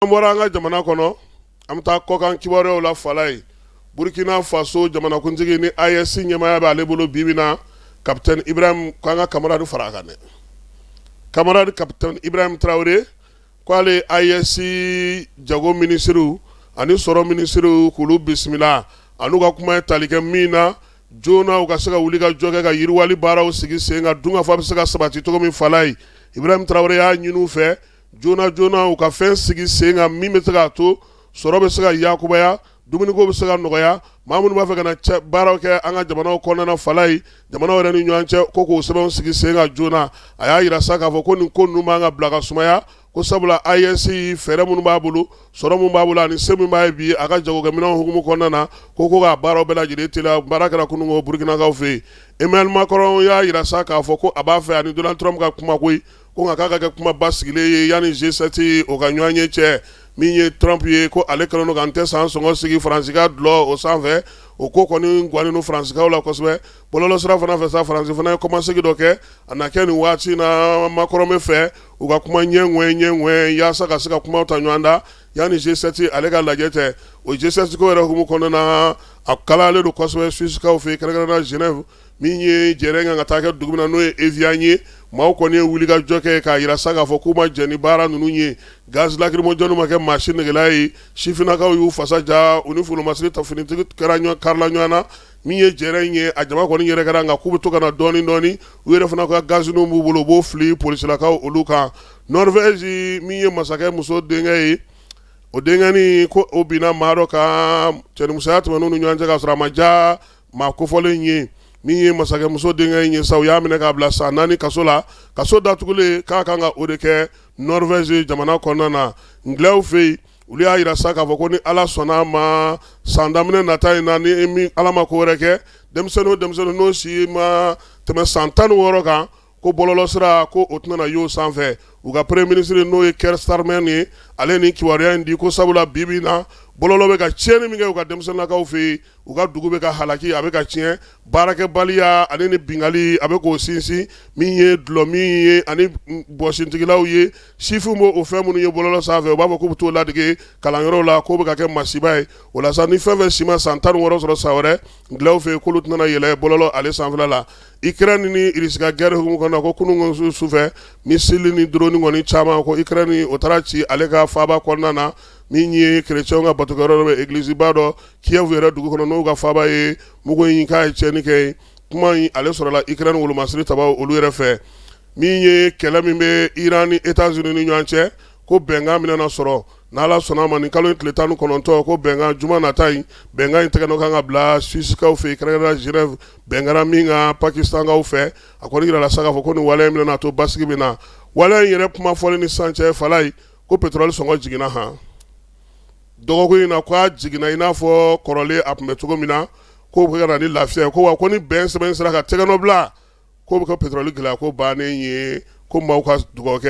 An bɔra an ka jamana kɔnɔ, an bɛ taa kɔkan kibaruyaw la. Falaye, Burkina Faso jamanakuntigi ni AES ɲɛmaaya b'ale bolo bi bi na, capitaine Ibrahim, k'an ka camarade fara a kan dɛ, camarade capitaine Ibrahim Traoré, k'ale AES jago minisiriw ani sɔrɔ minisiriw k'olu bisimila an'u ka kuma ye tali kɛ min na joona, u ka se ka wuli ka jɔ kɛ ka yiriwali baaraw sigi sen kan, dunkafa bɛ se ka sabati cogo min. Falaye, Ibrahim Traoré y'a ɲini u fɛ joona joona u ka fɛn sigi sen kan min bɛ se k'a to sɔrɔ bɛ se ka yakubaya, dumuniko bɛ se ka nɔgɔya, maa minnu b'a fɛ ka na baaraw kɛ an ka jamanaw kɔnɔna na. Falaye, jamanaw yɛrɛ ni ɲɔgɔn cɛ, ko k'o sɛbɛnw sigi sen kan joona. A y'a jira sa k'a fɔ ko nin ko ninnu man ka bila ka sumaya, ko sabula AES fɛɛrɛ minnu b'a bolo, sɔrɔ min b'a bolo ani se min b'a ye bi a ka jagokɛminɛnw hukumu kɔnɔna na, ko k'a baaraw bɛɛ lajɛlen teliya. Baara kɛra kunun Burukinakaw fɛ yen. Emmanuel Macron y'a jira sa k'a fɔ ko a b'a fɛ ani Donald Trump ka kuma koyi, ko nka k'a ka kɛ kuma basigilen ye yanni G7 o ka ɲɔgɔn ye cɛ. Min ye Trump ye, ko ale kɛlen don ka n tɛ san sɔngɔ sigi Faransi ka dulɔ o sanfɛ, o ko kɔni gannen don Faransikaw la kosɛbɛ. Bɔlɔlɔsira fana fɛ sa, Faransi fana ye kɔmasegin dɔ kɛ. A na kɛ nin waati na Macron bɛ fɛ u ka kuma ɲɛ ŋwɛn ɲɛ ŋwɛn yaasa ka se ka kumaw ta ɲɔgɔn da yanni G7 ale ka lajɛ cɛ. O G7 ko yɛrɛ hukumu kɔnɔna na, a kalayalen don kosɛbɛ Suissekaw fɛ yen, kɛrɛnkɛrɛnnenya Genève. Min ye jɛrɛ kan ka taa kɛ dugu min na, n'o ye Evian ye, maaw kɔni ye wuli ka jɔ kɛ k'a jira sa k'a fɔ k'u ma jɛn ni baara ninnu ye. Gaz lacrymogène ma kɛ maa si negela ye. Sifinnakaw y'u fasa ja, u ni folomasiri ta finitigi kɛra karila ɲɔgɔn na. Min ye jɛrɛ in ye, a jama kɔni yɛrɛ kɛra, nka k'u bɛ to ka na dɔɔnin dɔɔnin. U yɛrɛ fana ka gaz b'u bolo, u b'o fili polisilakaw olu kan. Norvège, min ye masakɛ muso denkɛ ye, o denkɛnin ko o binna maa dɔ kan, cɛnimusoya tɛmɛn'u ni ɲɔgɔn cɛ ka sɔrɔ a ma ja maa kofɔlen ye. Min ye masakɛmuso denkɛ in ye sa, u y'a minɛ k'a bila san 4 kaso la, kaso datugulen k'a kan ka o de kɛ Norvège jamana kɔnɔna na. Anglais fɛ yen, olu y'a jira sa k'a fɔ ko ni Ala sɔnna a ma, san daminɛ nata in na, ni Ala ma ko wɛrɛ kɛ, denmisɛnnin o denmisɛnnin n'o si ma tɛmɛ san 16 kan, ko bɔlɔlɔsira ko o tɛna y'o sanfɛ. U ka premier ministre, n'o ye Keir Starmer ye, ale ni kibaruya in di, ko sabula bi bi na bɔlɔlɔ bɛ ka tiɲɛni min kɛ u ka denmisɛnninnakaw fɛ yen, u ka dugu bɛ ka halaki, a bɛ ka tiɲɛ, baarakɛbaliya ani ni bingali a bɛ k'o sinsin. Min ye dulɔ min ye ani bɔsintigilaw ye, sifinw b'o o fɛn minnu ye bɔlɔlɔ sanfɛ, u b'a fɔ k'u bɛ t'o ladege kalanyɔrɔw la, k'o bɛ ka kɛ masiba ye. O la sa, ni fɛn fɛn si ma san 16 sɔrɔ san wɛrɛ, Anglais fɛ yen, k'olu tɛna yɛlɛ bɔlɔlɔ ale sanfɛla la. Ukraine ni Russie ka guerre hukumu kɔnɔna, ko kunun sufɛ, missile ni drone kɔni caman ko Ukraine o taara ci ale ka faaba kɔnɔna na. Min ye chrétien ka batokɛyɔrɔ dɔ bɛ, église ba dɔ Kiev yɛrɛ dugu kɔnɔ, n'o ka faaba ye, mugu in k'a ye tiɲɛni kɛ. Kuma in ale sɔrɔla Ukraine wolomasiri tabaw olu yɛrɛ fɛ. Min ye kɛlɛ min bɛ Iran ni États-Unis ni ɲɔgɔn cɛ, ko bɛnkan min na sɔrɔ n'Ala sɔnna a ma nin kalo in tile 19, ko bɛnkan juma nata in, bɛnkan in tɛgɛ nɔ kan ka bila Suissekaw fɛ yen, kɛrɛnkɛrɛnnenya Genève. Bɛn kɛra min kan Pakistankaw fɛ, a kɔni jirala sa k'a fɔ ko nin waleya in bɛna to basigi bɛ na. Waleya in yɛrɛ kuma fɔlen ni sisan cɛ, Falaye, ko pétrole sɔngɔ jiginna han dɔgɔkun in na, k'a jiginna i n'a fɔ kɔrɔlen a tun bɛ cogo min na, k'o bɛ ka na ni lafiya ye, ko wa ko ni bɛn sɛbɛn sera ka tɛgɛ nɔ bila, k'o bɛ kɛ pétrole gɛlɛya ko bannen ye, ko maaw ka dugawu kɛ.